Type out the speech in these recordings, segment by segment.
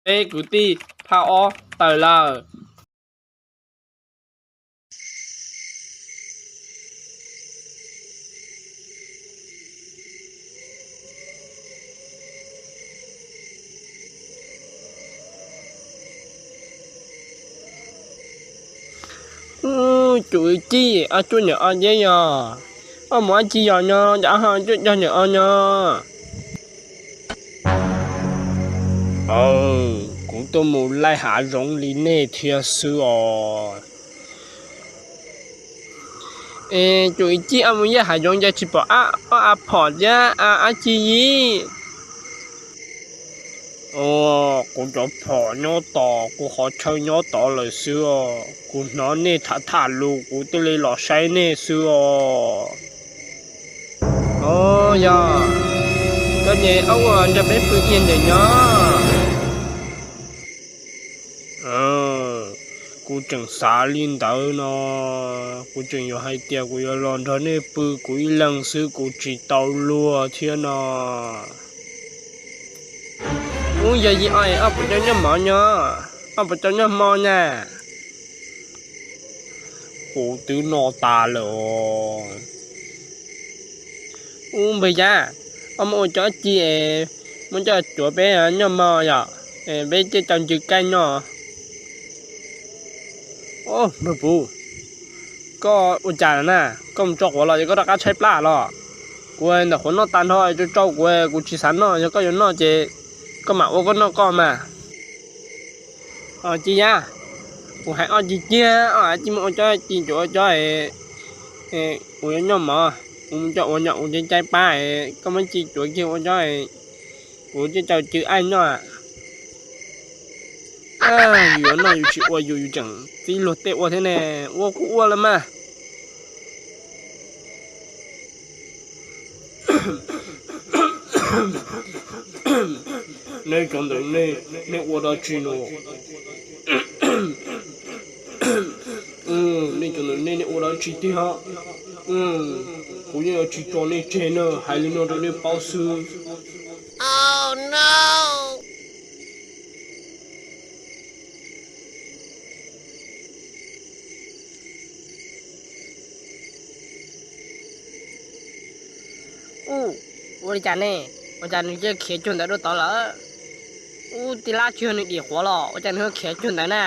Peb kwv tij phaj ob tawm lawm. Ub, cuj ci, ob cuaj nyem o yeb yog, ob mus ob ci yog nyo, cas ho cuaj cog nyem o nyo? Kuv tuaj mus laij hav zoov li nej thiab xwb os. Es cuj ci, ob mus laij hav zoov cas tsis pom ob a phom thiab ob ci yib? Kuv cov phom nyob tod, kuv qhov chaw nyob tod lawm xwb os. Kuv hnov nej tham tham lus kuv thiaj li los saib nej xwb os. Os, yog koj ces ob ua nrog peb pw ib ntawm nyob. Kuv tseem xav li ntawd no, kuv tseem yuav hais tias kuv yuav los nrog nej pw kuv ib leeg xwb kuv tsis tau luag thiab no. Ub, yog yij o es ob puas coj noj mov nyo, ob puas coj noj hmo na? Kuv twb noj tas lawm os. Ub, npawg Yaj, ob muab ua cov ci es muab coj cuav peb noj hmo yom, peb coj cau ncw kaij noj. Npawg Puv, koj ua cas na? Koj mus tso quav los es koj rov qab tshaib plab los? Kuv ntawm qhuav noj tag nrho, tsau tsau kuv, kuv tsis xav noj, yog koj yuav noj ces koj mam ua koj noj koj mas. Ci Yaj, kuv hais ob ci kiag, ob ci muab ua cov ci cuav ua cov, kuv yuav noj mov, kuv mus coj ua nyo kuv cov cai pab, koj muab ci cuav kiag ua cov, kuv coj cau ncw kaij noj. Yus yuav noj yus tsis ua yus, yus tseem txib luag tej ua thiab ne, ua kuj ua los mas. Nej cov ntawm nej, nej ua dab tsi no? Nej cov ntawm nej, nej ua dab tsi tiag? Kuv yeej yuav tsis tso nej tseg na, hais li no rau nej paub xwb. Ub, ua li cas ne? Ua cas nws cia khiav cuag ntawd dua tod lawm? Ub, tij laug, tsis yog nws dim quav los ua cas nws ho khiav cuag ntawd na?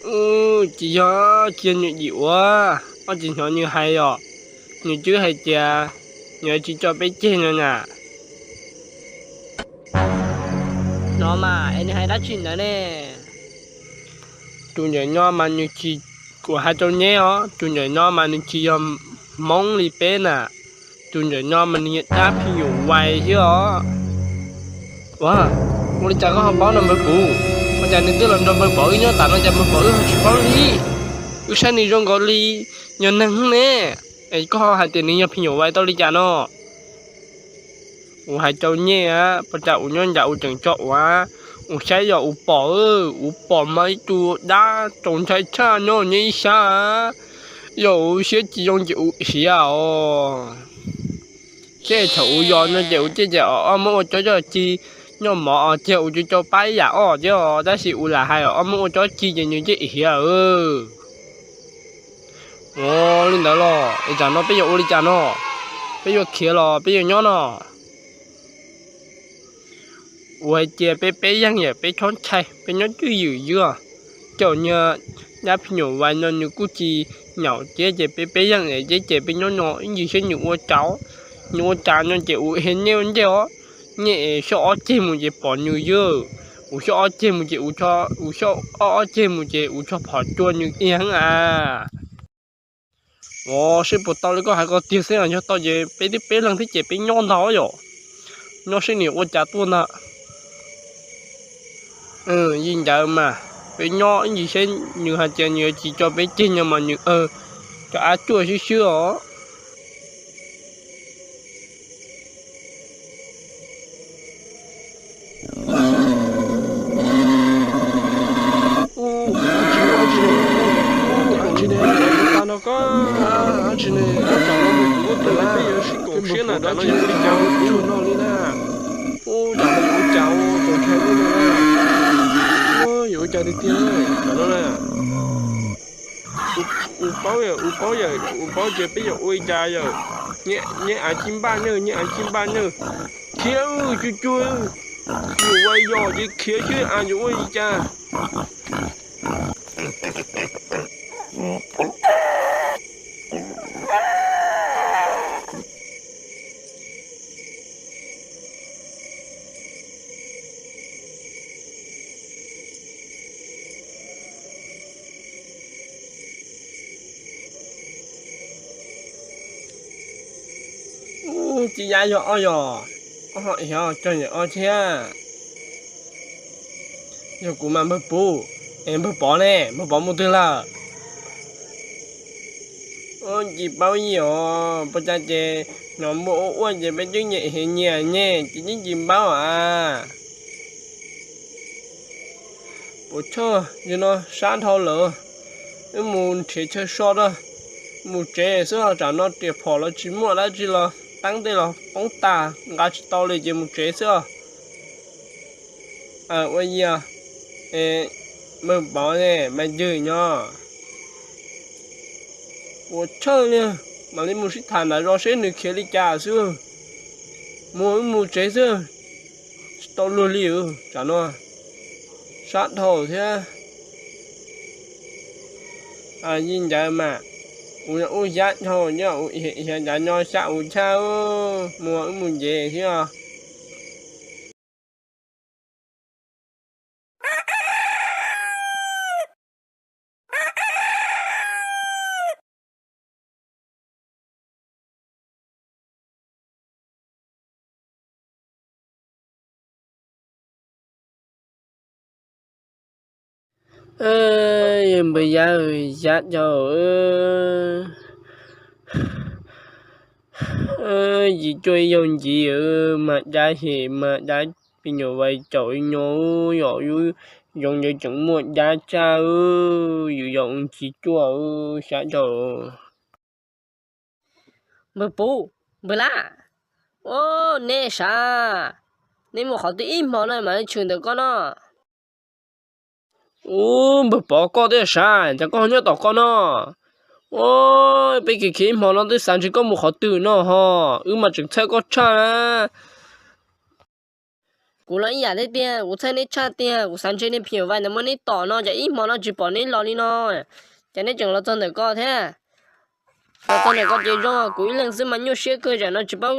Ub, tsis yog, tsis yog nws dim quav, koj tsis hnov nws hais os? Nws twb hais tias nws tsis tso peb ceg no na. No mas es nws hais dab tsi ntawd ne? Tus ntawm no mas nws tsis, kuv hais rau nej os, tus ntawm no mas nws tsis yog Hmoob li peb na. Tus ntawm no mas nws yog dab phim nyuj vais xwb os. Ua, ua li cas koj ho paub no npawg Puv? Ua cas nws twb los nrog npawg Pov wb nyob tas no cas npawg Pov wb ho tsis paub li? Wb saib nws zoo nkaus li yog neeg ne. Es koj ho hais tias nws yog phim nyuj vais tau li cas no? Kuv hais rau nej, puas tas kuv nyob nram kuv tseem tso ua, kuv saib yog kuv pom, kuv pom mas ib tug dab txaus ntshai tshaj nyob nyob ib sab. Yog kuv siab tsis zoo ces kuv hiav os. Ces thaum kuv yos no ces kuv thiaj tias ob muab ua cov cov ci noj mov os, ces kuv tsis tau pab ib yam ob thiab os, tab sis kuv lam hais ob muab ua cov ci ces nws thiaj hiav. Ua li ntawd los es tsam no peb yuav ua li cas no? Peb yuav khiav los peb yuav nyob no? Kuv hais tias peb peb yeeg yam peb chob ntshai, peb nyob twj ywm xwb. Caum niag dab phim nyuj vais no nws kuj tsis nyaum thiab, ces peb peb yeeg yam thiab ces peb nyob no ib ntsis saib nws ua cas. Nws ua cas no ces kuv hais nej ua ntej os, nej es xyov ob ceg mus ces pom nws xwb. Kuv xyov ob ceg mus ces kuv, kuv xyov ob ob ceg mus ces kuv tso phom cua nws ib heev a. Os, seb puas tau li koj hais ko tiag xwb, yog tau ces peb twb peb leeg thiab ces peb nyob ntag yom. Nyob seb nws ua cas tuaj ntag. Yeej ntawd mas, peb nyob ib ntsis saib nws hais tias nws yuav tsis tso peb ceg no mas nws cov ab cuaj swb swb os. Ub, tsam no yog ua li cas? Ub, tsam no yog ua li cas? Cas tiag tiag no na. Ua paub yawm, ua paub yawm, ua paub ces peb yuav ua li cas yawm? Neb av tsis npaj nawb, neb av tsis npaj nawb. Khiav, cuag cuag, yuav ua yog ces khiav xwb, av yuav ua li cas? Ub, tsis yam yog ob yog, ob ho cog yam ob thiab. Yog kuv mas npawg Pub, es npawg Pov ne, npawg Pov mus twg lawm? Tsis paub yij os, puas cas ces hnov npua ua ua ces peb twb nyiam hev nyias ne, ces yeej tsis paub as. Puas tshaj, yog no sab dhau lawm, wb mus nrhiav chaw so rau, mus tsev xwb os, tsam no riam phom los tsis muaj dab tsi los teeb tej los poob tas, nqa tsis tau li ces mus tsev xwb os. Ua yog, npawg Pov ne, mas ywg nyob. Puas tshaj li, mam li mus sib tham nram zos seb nws khiav li cas xwb. Mus wb mus tsev xwb, tsis tau luag li, tsam no sab dhau thiab. Yij ncawd mas, kuv yog ub xyab dhau nyob, xyab ncawd nyob xyab ub chaj, mus wb mus ncev xwb os. Yog npawg Yab, Yab cov, yim cuaj ib yaug nciv, mas dab hem mas dab pis nyuam vais caum ib nyuag yom, yus yoov ntawd tseem muaj dab tsaj, yus yog ub nciv cuaj xyab caum. Npawg Pub, npawg Lab, neb sav, neb mus qhov twg ib hmo no mam li tshwm ntawm koj no? Ub, npawg Pov koj thiab sav, cas koj ho nyob tom koj no? Ua, peb kev khiav ib hmo no twb xav ntshe koj mus qhov twg no ho, wb mas tseem txhawj koj tshaj na. Kuv los ib yam thiab tiag, kuv txhawj neb tshaj tiag, kuv xav ntshe niag phim nyuj vais ntawd muab neb tom no ces ib hmo no tsis pom neb los li no, ces neb tseem los txog ntawm ko thiab. Los txog ntawm ko ces zoo kuv ib leeg xwb mas nyuaj siab kawg, tam no tsis paub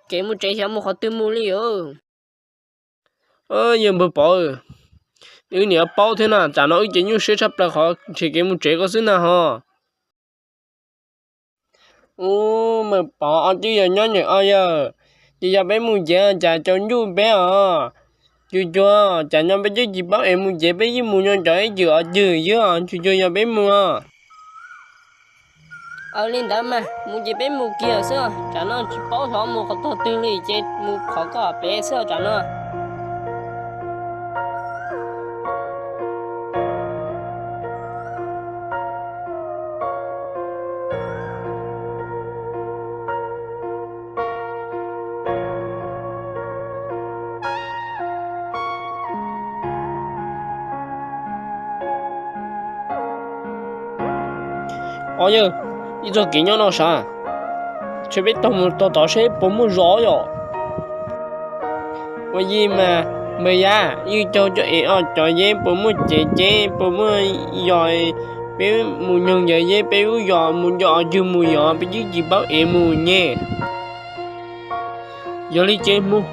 kev mus tsev xyov mus qhov twg mus li os. Yog npawg Pov, wb niam paub thiab na, tam no wb ces nyuaj siab tshaj plaws qhov nrhiav kev mus tsev ko xwb na ho. Ub, npawg Pov, ob twb yog nyob ntawm ob yawg, ces yog peb mus ncev cas tsaus ntuj peb os. Cuag cuag, tam no peb twb tsis paub es mus ncev, peb yeej mus nyob cov ib cwm os, cwg ywg os, cuag cuag yog peb mus os. Aws, li ntawd mas mus ces peb mus kiag xwb, tam no tsis paub xyov mus qhov twg li ces mus qhov koj pem xwb tam no. Ob yawg, ib txoj kev nyob no sav, ntshe peb taug mus txog tod seb puas muaj zos yom. Ua yij mas, npawg Yab, ib caug coj es ob cov yeb puas muaj cev ceb puas muaj yos, peb mus nyoog ntawd yeb peb lub yos mus nco os, yug mus yos peb twb tsis paub es mus nyem. Yog li ces mus.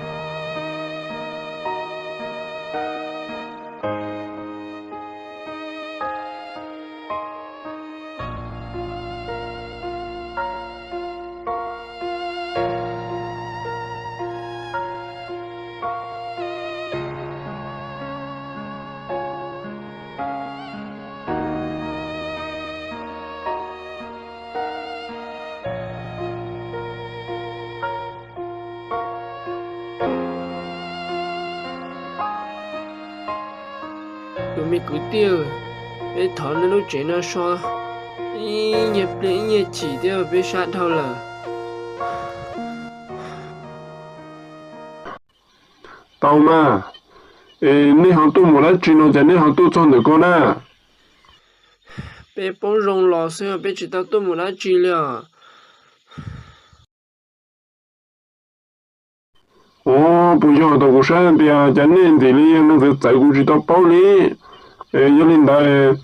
Tus me kwv tij, peb thov nej lub tsev no so ib nyuag pliag ib nyuag chim thiab, peb sab dhau lawm. Tau mas, Es nej ho tuaj mus dab tsi no ces nej ho tuaj txog ntawm ko na? Peb poob zoo los xwb, peb tsis tau tuaj mus dab tsi li os. Ua, puas yog tau kuv saib tias cas nej ntxim li yog neeg txawv txawv kuv tsis tau paub li. Yog li ntawd,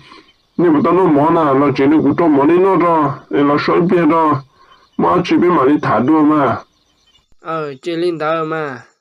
nej puas tau noj mov na? Los tsev no kuv rau mov nej noj tso, es los so ib pliag tso, muaj dab tsi peb mam li tham dua mas. Ces li ntawd mas.